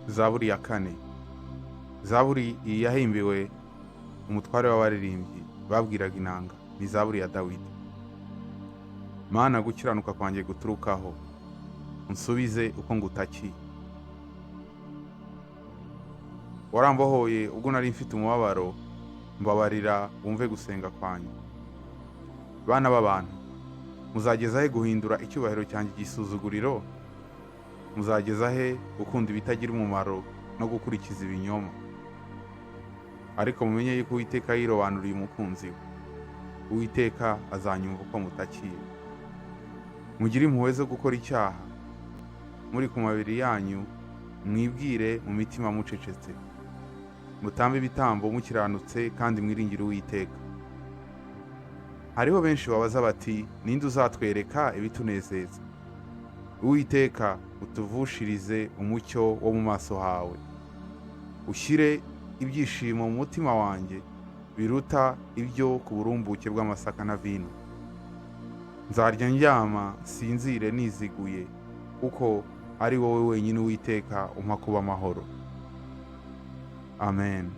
Zaburi ya kane. Zaburi iyi yahimbiwe umutware w'abaririmbyi babwiraga inanga, ni zaburi ya Dawidi. Mana, gukiranuka kwanjye guturukaho, unsubize uko ngutakiye. Warambohoye ubwo nari mfite umubabaro, mbabarira wumve gusenga kwanjye. Bana b'abantu, muzageza he guhindura icyubahiro cyanjye igisuzuguriro? Muzageza he gukunda ibitagira umumaro no gukurikiza ibinyoma? Ariko mumenye yuko Uwiteka yirobanuriye umukunzi we. Uwiteka azanyumva uko mutakiye. Mugire impuhwe zo gukora icyaha, muri ku mabiri yanyu mwibwire mu mitima mucecetse. Mutambe ibitambo mukiranutse kandi mwiringire Uwiteka. Hariho benshi babaza bati, ninde uzatwereka ibitunezeza? Uwiteka, utuvushirize umucyo wo mu maso hawe. Ushyire ibyishimo mu mutima wanjye biruta ibyo ku burumbuke bw'amasaka na vino. Nzarya ndyama nsinzire niziguye, kuko ari wowe wenyine Uwiteka umpa kuba amahoro. Amen.